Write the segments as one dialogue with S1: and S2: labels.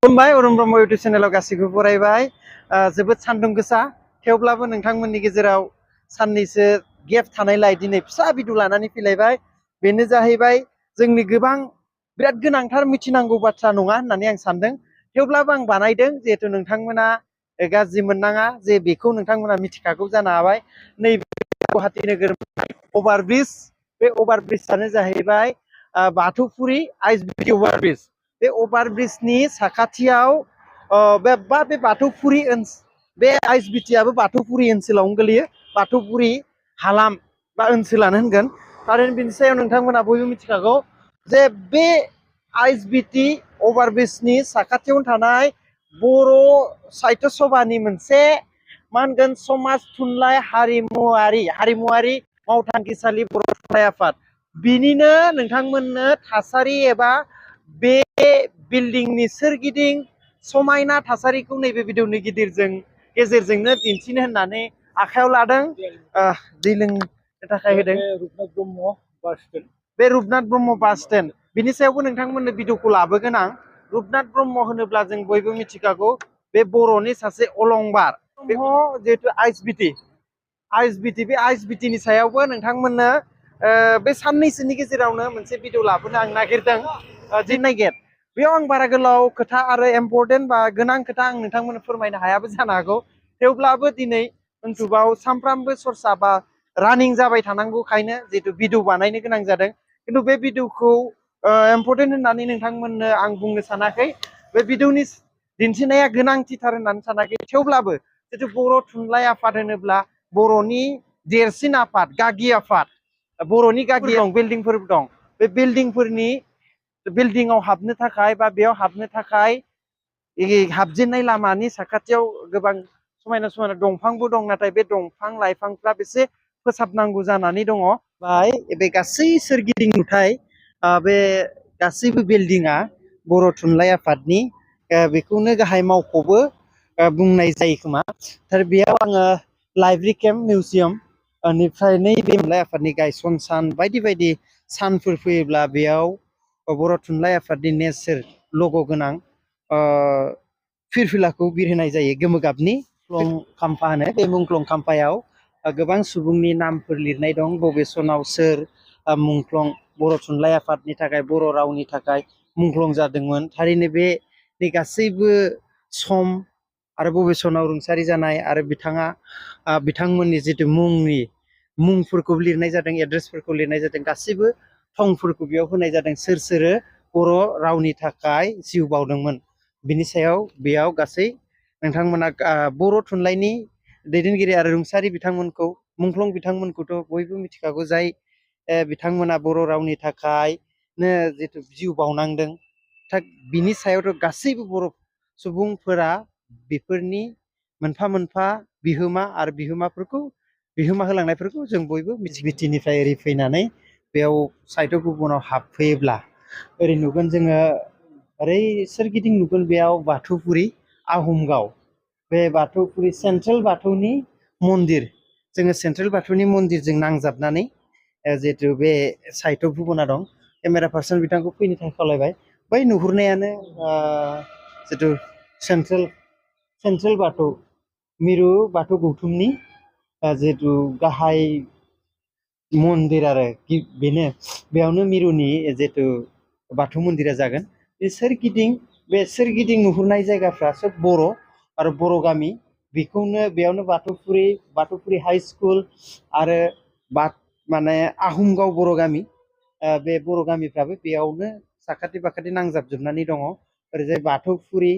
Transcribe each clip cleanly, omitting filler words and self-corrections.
S1: खुलुमबाय अरुण ब्रह्म इउटुब चेनेलाव गासैखौबो बरायबाय। जोबोद सान्दुं गोसा थेवब्लाबो नोंथांमोननि गेजेराव साननैसो गेप थानायलाय दिनै फिसा भिडिअ लानानै फैलायबाय। बेनो जाहैबाय जोंनि गोबां बिराद गोनांथार मिथिनांगौ बाथ्रा नङा होननानै आं सानदों, थेवब्लाबो आं बानायदों जिहेतु नोंथांमोना गाज्रि मोननाङा जे बेखौ नोंथांमोना मिथिखागौ जानो हाबाय। नैबे गुवाहाटी नोगोरमानि अभारब्रिज, बे अभारब्रिजआनो जाहैबाय बाथौफुरि आइसबिटि अभारब्रिज। बे अभारब्रिजनि साखाथियाव बे बाथौफुरि बे आइसबिटियाबो बाथौफुरि ओनसोलावनो गोलैयो। बाथौफुरि हालाम बा ओनसोलानो होनगोन। थारैनो बिनि सायाव नोंथांमोना बयबो मिथिखागौ जे बे आइसबिटि अभारब्रिजनि साखाथियावनो थानाय बर' साहित्य सभानि मोनसे मा होनगोन समाज थुनलाइ हारिमुवारि मावथांखिसालि बर' थुनलाइ आफाद, बिनिनो नोंथांमोननो थासारि एबा बे बिल्डिंनि सोरगिदिं समायना थासारिखौ नैबे भिडिअनि गेजेरजोंनो दिन्थिनो होननानै आखायाव लादों। दै लोंनो थाखाय होदों बे रुपनाथ ब्रह्म बास स्टेन्ड। बिनि सायावबो नोंथांमोननो भिडिअखौ लाबोगोन आं। रुपनाथ ब्रह्म होनोब्ला जों बयबो मिथिखागौ बे बर'नि सासे अलंबार। जिहेतु आइसबिटि बे आइसबिटिनि सायावबो नोंथांमोननो बे साननैसोनि गेजेरावनो मोनसे भिडिअ लाबोनो आं नागिरदों। बेयाव आं बारा गोलाव खोथा आरो इम्पर्टेन्ट बा गोनां खोथा आं नोंथांमोननो फोरमायनो हायाबो जानो हागौ, थेवब्लाबो दिनै इउटुबाव सानफ्रामबो सर्सा बा रानिं जाबाय थानांगौखायनो जिहेतु भिडिअ बानायनो गोनां जादों। खिन्थु बे भिडिअखौ इम्पर्टेन्ट होननानै नोंथांमोननो आं बुंनो सानाखै। बे भिडिअनि दिन्थिनाया गोनांथिथार होननानै सानाखै, थेवब्लाबो जितु बर' थुनलाइ आफाद होनोब्ला बर'नि देरसिन आफाद, गागि आफाद, बर'नि गागि दं, बिल्डिंफोर दं। बे बिल्डिंआव हाबनो थाखाय बा बेयाव हाबनो थाखाय हाबजेननाय लामानि साखाथियाव गोबां समायना समायना दंफांबो दं, नाथाय बे दंफां लाइफांफ्रा बेसे फोसाबनांगौ जानानै दङ। बे गासै सोरगिदिं नुथाय बे गासैबो बिल्डिंआ बर' थुनलाइ आफादनि, बेखौनो गाहाय मावख'बो बुंनाय जायो खोमा। बेयाव आङो लाइब्रेरि केम्प मिउजियाम निफ्राय नैबे थुनलाइ आफादनि गायसन सान बायदि बायदि सानफोर फैयोब्ला बेयाव बर' थुनलाइ आफादनि नेरसोन लग' गोनां फिरफिलाखौ बिरहोनाय जायो गोमो गाबनि। मुंख्लं खाम्फा होनो, बे मुंख्लं खाम्फायाव गोबां सुबुंनि नामफोर लिरनाय दं, बबे सनाव सोर मुंख्लं बर' थुनलाइ आफादनि थाखाय बर' रावनि थाखाय मुंख्लं जादोंमोन। थारैनो बे गासैबो सम आरो बबे सनाव रुंसारि जानाय आरो बिथांमोननि जितु मुंफोरखौ लिरनाय जादों, एड्रेसफोरखौ लिरनाय जादों, गासैबो थंफोरखौ बेयाव होनाय जादों, सोरो बर' रावनि थाखाय जिउ बावदोंमोन। बिनि सायाव बेयाव गासै नोंथांमोना बर' थुनलाइनि दैदेनगिरि आरो रुंसारि बिथांमोनखौ, मुंख्लं बिथांमोनखौथ' बयबो मिथिखागौ, जाय बिथांमोना बर' रावनि थाखायनो जितु जिउ बावनांदों। बिनि सायावथ' गासैबो बर' सुबुंफोरा बेफोरनि मोनफा मोनफा बिहोमा आरो बिहोमा होलांनायफोरखौ जों बयबो बिटिनिफ्राय ओरै फैनानै बेयाव साहित्य भबनाव हाबफैयोब्ला ओरै नुगोन जोङो, ओरै सोरगिदिं नुगोन बेयाव बाथौफुरि आहमगाव, बे बाथौफुरि सेन्ट्रेल बाथौनि मन्दिर। जोङो सेन्ट्रेल बाथौनि मन्दिरजों नांजाबनानै जिहेतु बे साहित्य भबना दं। केमेरा पार्सन बिथांखौ फैनो थाखाय खावलायबाय। बै नुहुरनायानो जितु सेन्ट्रेल बाथौ, मिरु बाथौ गौथुमनि जिहेतु गाहाय मन्दिर आरो बेनो, बेयावनो मिरुनि जिहेतु बाथौ मन्दिरा जागोन। बे सोरगिदिं नुहुरनाय जायगाफ्रा सोब बर' आरो बर' गामि। बेयावनो बाथौफुरि हाइ स्कुल आरो माने आहमगाव बर' गामि, बे बर' गामिफ्राबो बेयावनो साखाथि फाखाथि नांजाबजोबनानै दङ। ओरैजाय बाथौफुरि,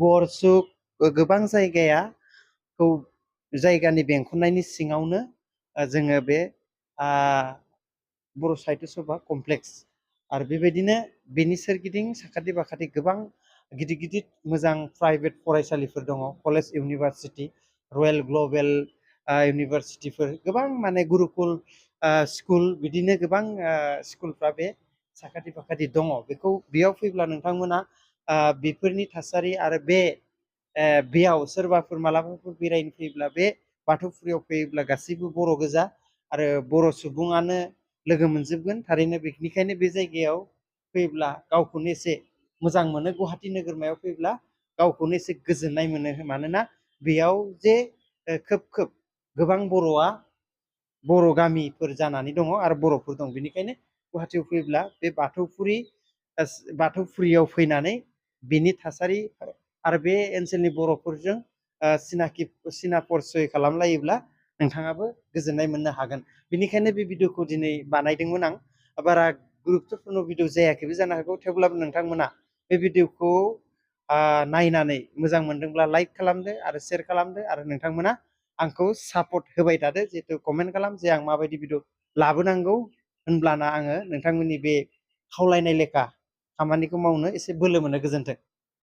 S1: गरसुक, गोबां जायगानि बेंखननायनि सिङावनो जोङो बे बर' साहित्य सभा कमप्लेक्स आरो बेबायदिनो बेनि सोरगिदिं साखाथि फाखाथि गोबां गिदिर गिदिर मोजां प्राइभेट फरायसालिफोर दङ, कलेज, इउनिभारसिटि, रयेल ग्लबेल इउनिभारसिटिफोर, गोबां माने गुरुकुल स्कुल, बिदिनो गोबां स्कुलफ्रा बे साखाथि फाखाथि दङ। बेयाव फैब्ला नोंथांमोना बेफोरनि थासारि आरो बेयाव सोरबाफोर मालाबाफोर बेरायनो फैयोब्ला बे बाथौफुरियाव फैयोब्ला गासैबो बर' गोजा आरो बर' सुबुङानो लोगो मोनजोबगोन। थारैनो बेनिखायनो बे जायगायाव फैयोब्ला गावखौनो एसे मोजां मोनो गुवाहाटी नोगोरमायाव फैब्ला गावखौनो एसे गोजोननाय मोनो मानोना बेयाव जे खोब गोबां बर' गामिफोर जानानै दङ आरो बर'फोर दं बेनिखायनो गुवाहाटीयाव फैब्ला बे बाथौफुरियाव फैनानै बेनि थासारि आरो बे ओनसोलनि बर'फोरजों सिना परिचय खालामलायोब्ला नोंथाङाबो गोजोननाय मोननो हागोन। बेनिखायनो बे भिडिअखौ दिनै बानायदोंमोन आं बारा गुरुत्वपूर्ण भिडिअ जायाखैबो जानो हागौ थेवब्लाबो नोंथांमोना बे भिडिअखौ नायनानै मोजां मोनदोंब्ला लाइक खालामदो आरो शेयार खालामदो आरो नोंथांमोना आंखौ सापर्ट होबाय थादो जिहेतु कमेन्ट खालाम जे आं माबायदि भिडिअ लाबोनांगौ होनब्लाना आङो नोंथांमोननि बे खावलायनाय लेखा खामानिखौ मावनो एसे बोलो मोनो। गोजोन्थों।